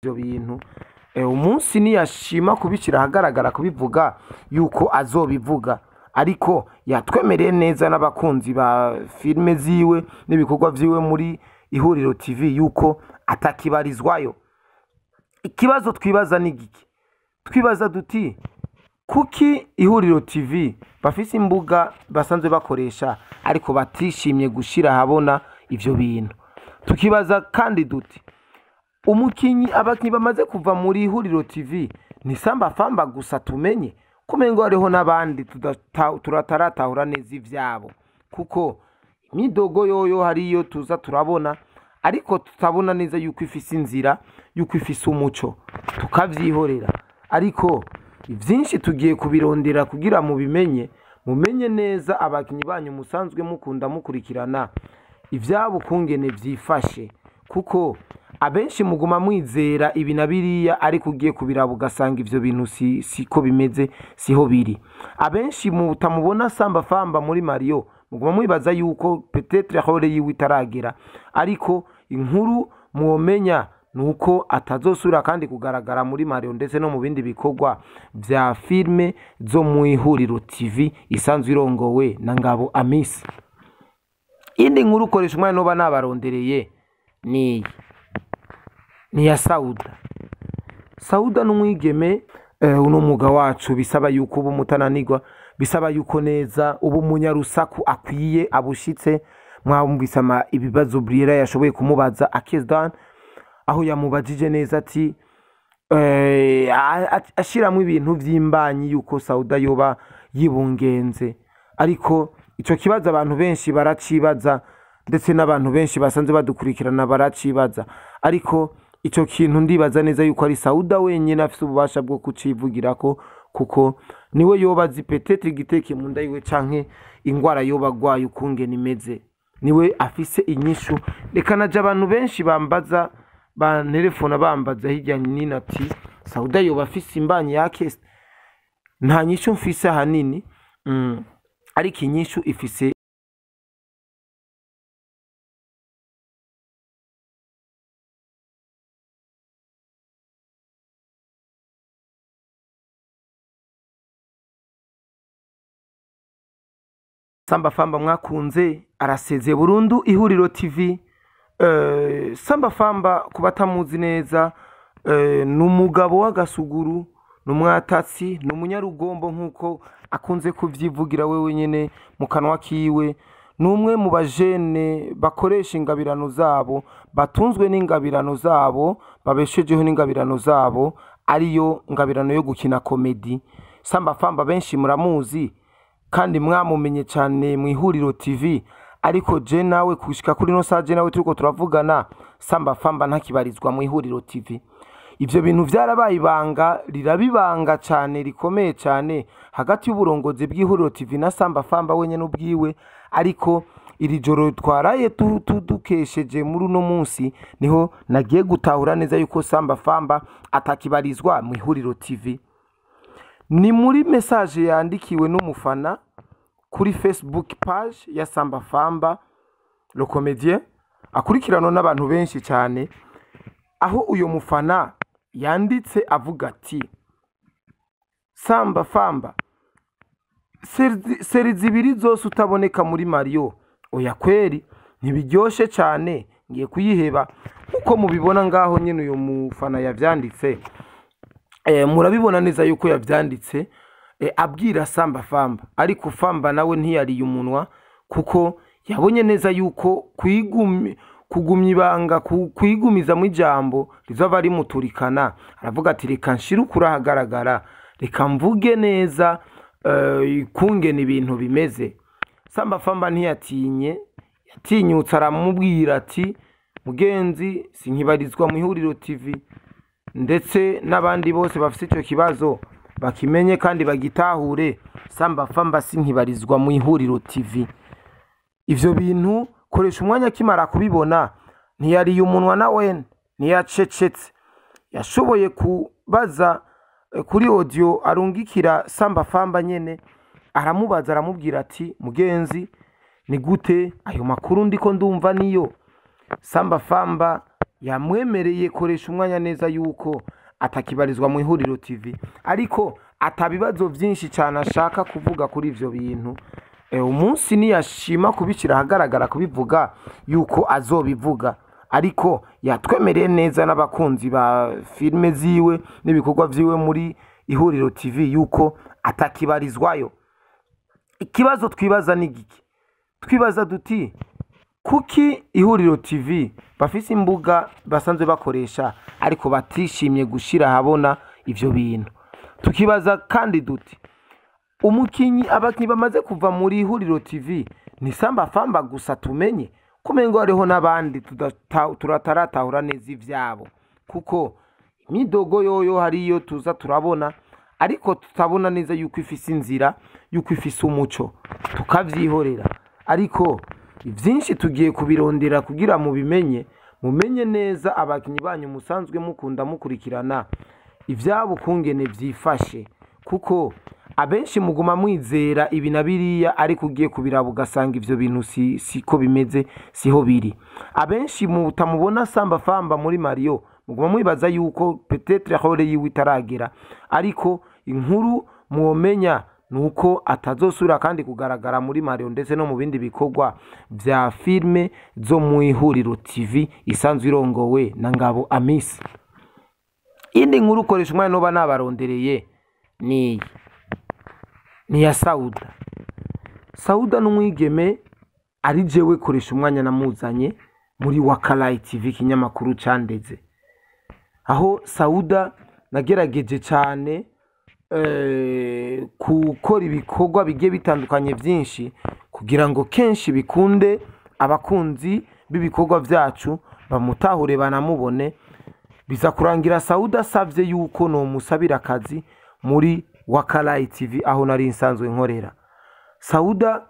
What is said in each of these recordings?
Ivyo bintu umunsi niyashima kubishyira ahagaragara, kubivuga yuko azobivuga, ariko yatwemereye neza n'abakunzi ba filime ziwe n'ibikorwa vyiwe muri Ihuriro TV yuko atakibarizwayo. Ikibazo twibaza ni giki? Twibaza duti: kuki Ihuriro TV bafise imbuga basanzwe bakoresha, ariko batishimye gushira ahabona ivyo bintu? Tukibaza kandi duti: umukinyi, abakinyi bamaze kuva muri Ihuriro TV ni Samba Famba gusa tumenye, kumengo hariho n'abandi turataratahura neza ivyabo, kuko imidogo yoyo hariyo tuza turabona, ariko tutabona neza yuko ifise inzira, yuko ifise umuco, tukavyihorera. Ariko ivyinshi tugiye kubirondera kugira mubimenye, mumenye neza abakinyi banyu musanzwe mukunda mukurikirana ivyabo kungene vyifashe, kuko abenshi muguma mwizera ibi na biriya, ariko ugiye kubiraba ugasanga ivyo bintu si siko bimeze, siho biri. Abenshi mutamubona Samba Famba muri Mario muguma mwibaza yuko peut-être rôle yiwe itaragera, ariko inkuru mwomenya nuko atazosubira kandi kugaragara muri Mario ndetse no mu bindi bikorwa vya filme zo mu Ihuriro TV isanzwe irongowe na Ngabo Amisi. Indi nkuru ukoresha umwanya noba nabarondereye niyi, ni ya Sauda. Sauda n'umwigeme uno mwuga wacu bisaba yuko uba umutananirwa, bisaba yuko neza uba umunyarusaku akwiye abushitse. Mwumvise ama ibibazo Briella yashoboye kumubaza Akezdan, aho yamubajije neza ati ashiramwo ibintu vy'imbanyi yuko Sauda yoba yibungenze. Ariko ico kibazo abantu benshi baracibaza, ndetse n'abantu benshi basanzwe badukurikirana baracibaza, ariko ico kintu ndibaza neza yuko ari Sauda wenyine afise ububasha bwo kucivugirako, kuko niwe yoba azi peut-être igiteke mu nda yiwe canke ingwara yoba agwaye ukungene imeze, niwe afise inyishu. Reka naje abantu benshi bambaza, bantelefona bambaza hirya nino ati: "Sauda yoba afise imbanyi ya Kesi?" Nta nyishu mfise ahanini, ariko inyishu ifise Samba Famba mwakunze arasezeye burundu Ihuriro TV. Samba Famba, ku batamuzi neza, ni umugabo w'agasuguru, ni umwatatsi, ni umunyarugombo nk'uko akunze kuvyivugira we wenyene mu kanwa kiwe. Ni umwe mu bajene bakoresha ingabirano zabo, batunzwe n'ingabirano zabo, babeshejeho n'ingabirano zabo, ariyo ngabirano yo gukina comédie. Samba Famba benshi muramuzi kandi mwamumenye cyane mu Ihuriro TV, ariko je nawe kushika kuri no saje nawe turiko turavugana, Samba Famba ntakibarizwa mu Ihuriro TV. Ivyo bintu vyarabaye ibanga, rirabibanga cyane rikomeye cyane hagati y'uburongozi bw'Ihuriro TV na Samba Famba wenyene ubwiwe. Ariko iri joro twaraye dukesheje muri uno munsi niho nagiye gutahura neza yuko Samba Famba atakibarizwa mu Ihuriro TV. Ni muri message yandikiwe n'umufana kuri Facebook page ya Samba Famba le comédien, akurikiranwa n'abantu benshi cyane, aho uyo mufana yanditse avuga ati: "Samba Famba, série zibiri zose utaboneka muri Mario, oya kweri ntibiryoshe cyane, ngiye kuyiheba." Nkuko mubibona ngaho nyine uyu mufana yavyanditse, murabibona neza yuko yavyanditse abwira Samba Famba, ariko Famba nawe ntiyariye umunwa, kuko yabonye neza yuko kugumya ibanga, kwigumiza mu ijambo rizova rimuturikana. Aravuga ati: "Reka nshire ukuri ahagaragara, reka mvuge neza kungena ibintu bimeze." Samba Famba ntiyatinye, yatinyutse aramubwira ati: "Mugenzi, sinkibarizwa mu Ihuriro TV." Ndetse n'abandi bose bafite icyo kibazo bakimenye kandi bagitahure: Samba Famba sinkibarizwa mu Ihuriro TV. Ivyo bintu koresha umwanya akimara kubibona ntiyariye umunwa, nawe ntiyacecetse, yashoboye kubaza kuri audio arungikira Samba Famba nyene, aramubaza, aramubwira ati: "Mugenzi, ni gute ayo makuru ndiko ndumva niyo?" Samba Famba Yamwemereye koresha umwanya neza yuko atakibarizwa mu Ihuriro TV, ariko atabibazo byinshi cyane ashaka kuvuga kuri ivyo bintu. Umunsi niyashima kubishyira ahagaragara kubivuga yuko azobivuga, ariko yatwemereye neza n'abakunzi ba filime ziwe n'ibikorwa vyiwe muri Ihuriro TV yuko atakibarizwayo. Ikibazo twibaza ni giki? Twibaza duti kuki Ihuriro TV bafise imbuga basanzwe bakoresha ariko batishimye gushira ahabona ivyo bintu? Tukibaza kandi duti umukinyi, abakinyi bamaze kuva muri Ihuriro TV ni Samba Famba gusa tumenye, kumengo hariho n'abandi turataratahura neza ivyabo, kuko imidogo yoyo hariyo tuza turabona ariko tutabona neza yuko ifise inzira, yuko ifise umuco, tukavyihorera. Ariko ivyinshi tugiye kubirondera kugira mubimenye, mumenye neza abakinyi banyu musanzwe mukunda mukurikirana ivyabo kungene vyifashe, kuko abenshi muguma mwizera ibi na biriya, ariko ugiye kubiraba ugasanga ivyo bintu siko bimeze, siho biri. Abenshi mutamubona Samba Famba muri Mario muguma mwibaza yuko peut-être rôle yiwe itaragera, ariko inkuru mwomenya nuko atazosubira kandi kugaragara muri Mario ndetse no mu bindi bikorwa vya filme zo mu Ihuriro TV isanzwe irongowe na Ngabo Amisi. Indi nkuru ukoresha umwanya noba nabarondereye ni ya Sauda. Sauda n'umwigeme ari jewe koresha umwanya namuzanye muri Wakalayi TV, ikinyamakuru candeze, aho Sauda nagerageje cyane gukora ibikorwa bigiye bitandukanye byinshi kugira ngo kenshi bikunde abakunzi b'ibikorwa byacu bamutahure banamubone. Biza kurangira Sauda asavye yuko no musabira akazi muri Wakalayi TV aho nari nsanzwe nkorera. Sauda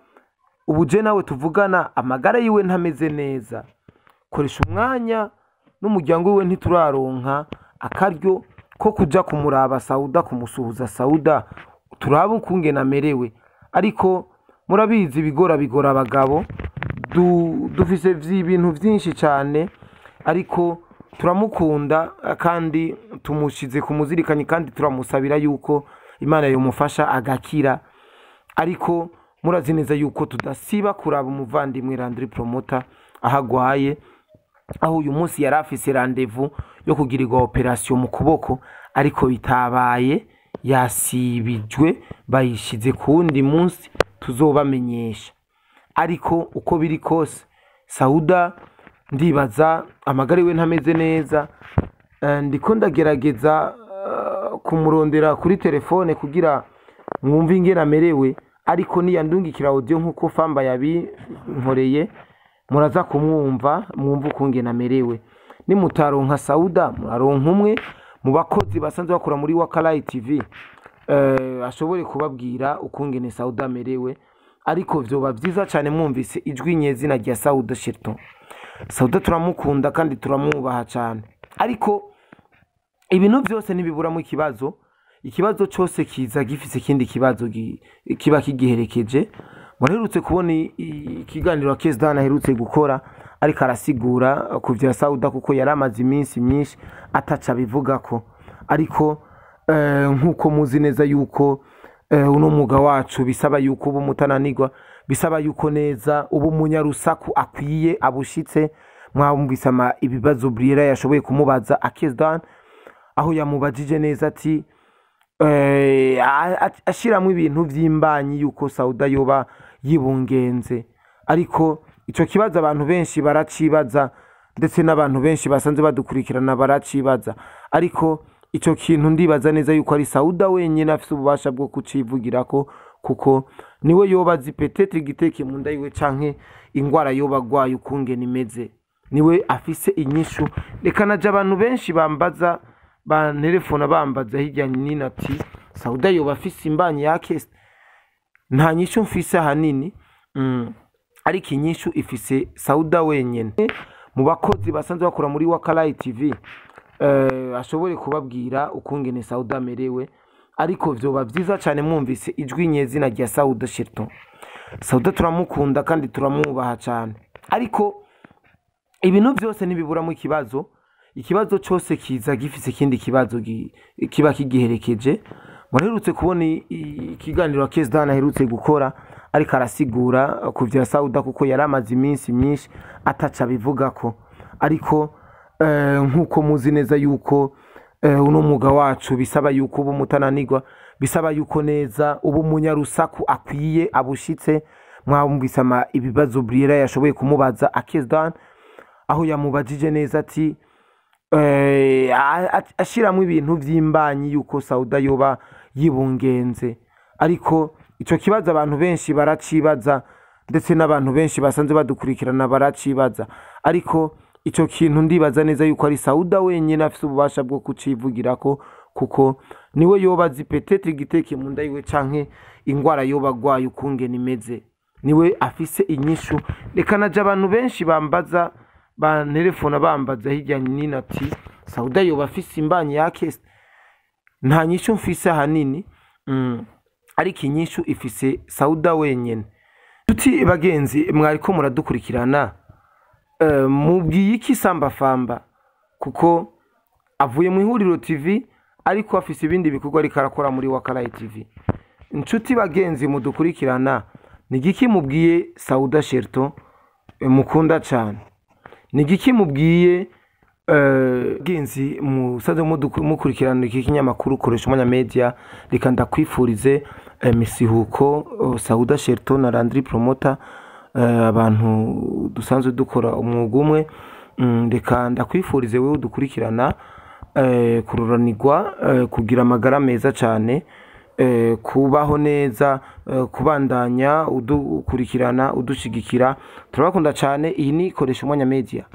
ubu je nawe tuvugana amagara yiwe ntameze neza, koresha umwanya n'umuryango wiwe ntituraronka akaryo ko kuja kumuraba Sauda, kumusuhuza Sauda turabe ukungene amerewe. Ariko murabizi bigora bigora abagabo, dufise ibintu vyinshi cyane, ariko turamukunda kandi tumushize kumuzirikanye kandi turamusabira yuko Imana yomufasha agakira. Ariko murazi neza yuko tudasiba kuraba umuvandimwe Landry Promoter aho agwaye, aho uyu munsi yari afise rendez-vous yo kugirirwa operation mu kuboko, ariko bitabaye, yasibijwe, bayishize ku wundi munsi tuzobamenyesha. Ariko uko biri kose Sauda ndibaza amagara yiwe ntameze neza. Ndiko ndagerageza kumurondera kuri telefone kugira mwumve ingene amerewe, ariko niyandungikira audio nkuko Famba yabinkoreye muraza kumwumva, mwumve ukungene amerewe. Nimutaronka Sauda muraronka umwe mu bakozi basanzwe bakora muri Wakalayi TV ashobore kubabwira ukungene Sauda amerewe. Ariko vyoba vyiza cyane mwumvise ijwi nyezina rya Sauda Shilton. Sauda turamukunda kandi turamwubaha cyane, ariko ibintu byose ntibiburamo ikibazo. Ikibazo cyose kiza gifise ikindi kibazo kiba kigiherekeje. Muraherutse kubona ikiganiro Kesdan aherutse gukora, ariko arasigura ku vya Sauda kuko yari amaze iminsi myinshi ataca abivugako. Ariko nkuko muzi neza yuko uno mwuga wacu bisaba yuko uba umutananirwa, bisaba yuko neza uba umunyarusaku akwiye abushitse. Mwumvise ibibazo Briella yashoboye kumubaza Akezdan, aho yamubajije neza ati ashiramwo ibintu vy'imbanyi yuko Sauda yoba yibungenze. Ariko ico kibazo abantu benshi baracibaza, ndetse n'abantu benshi basanzwe badukurikirana baracibaza. Ariko ico kintu ndibaza neza yuko ari Sauda wenyine afise ububasha bwo kucivugirako, kuko niwe yoba azi peut-être igiteke mu nda yiwe canke ingwara yoba agwaye ukungene imeze, niwe afise inyishu. Reka naje abantu benshi bambaza, bantelefona bambaza hirya nino ati Sauda yoba afise imbanyi ya Kest. Nta nyishu mfise ahanini, ariko inyishu ifise Sauda wenyene. Mu bakozi basanzwe bakora muri Wakalayi TV ashobore kubabwira ukungene Sauda amerewe. Ariko vyoba vyiza cyane mwumvise ijwi nyezina rya Sauda Shilton. Sauda turamukunda kandi turamwubaha cyane, ariko ibintu byose ntibiburamo ikibazo. Ikibazo cose kiza gifise ikindi kibazo kiba kigiherekeje. Muraherutse kubona ikiganiro Akesidani aherutse gukora, ariko arasigura ku vya Sauda, kuko yari amaze iminsi myinshi ataca abivugako. Ariko nk'uko muzi neza yuko uno mwuga wacu bisaba yuko uba umutananirwa, bisaba yuko neza uba umunyarusaku akwiye abushitse. Mwumvise ibibazo Briella yashoboye kumubaza Akesidani, aho yamubajije neza ati ashiramwo ibintu vy'imbanyi yuko Sauda yoba yibungenze. Ariko ico kibazo abantu benshi baracibaza, ndetse n'abantu benshi basanzwe badukurikirana baracibaza. Ariko ico kintu ndibaza neza yuko ari Sauda wenyine afise ububasha bwo kucivugirako, kuko niwe yoba azi peut-être igiteke mu nda yiwe canke ingwara yoba agwaye ukungene imeze, niwe afise inyishu. Reka naje abantu benshi bambaza, bantelefona bambaza hirya nino ati Sauda yoba afise imbanyi ya Kesi. Nta nyishu mfise ahanini, ariko inyishu ifise Sauda wenyene. Tuti bagenzi mwariko muradukurikirana, mubwiye iki Samba Famba, kuko avuye mu Ihuriro TV ariko afise ibindi bikorwa ariko arakora muri Wakarayi TV. Inshuti bagenzi mudukurikirana, ni igiki mubwiye Sauda Sherto mukunda cane? Ni igiki mubwiye genzi musanzwe mukurikirana iki kinyamakuru Koresha Umwanya Media? Reka ndakwifurize misihuko Sauda Sherto na Landry Promoter, abantu dusanzwe dukora umwuga umwe. Reka ndakwifurize wewe udukurikirana kururanirwa, kugira amagara meza cane, kubaho neza, kubandanya udukurikirana udushigikira. Turabakunda cane. Iyi ni Koresha Umwanya Media.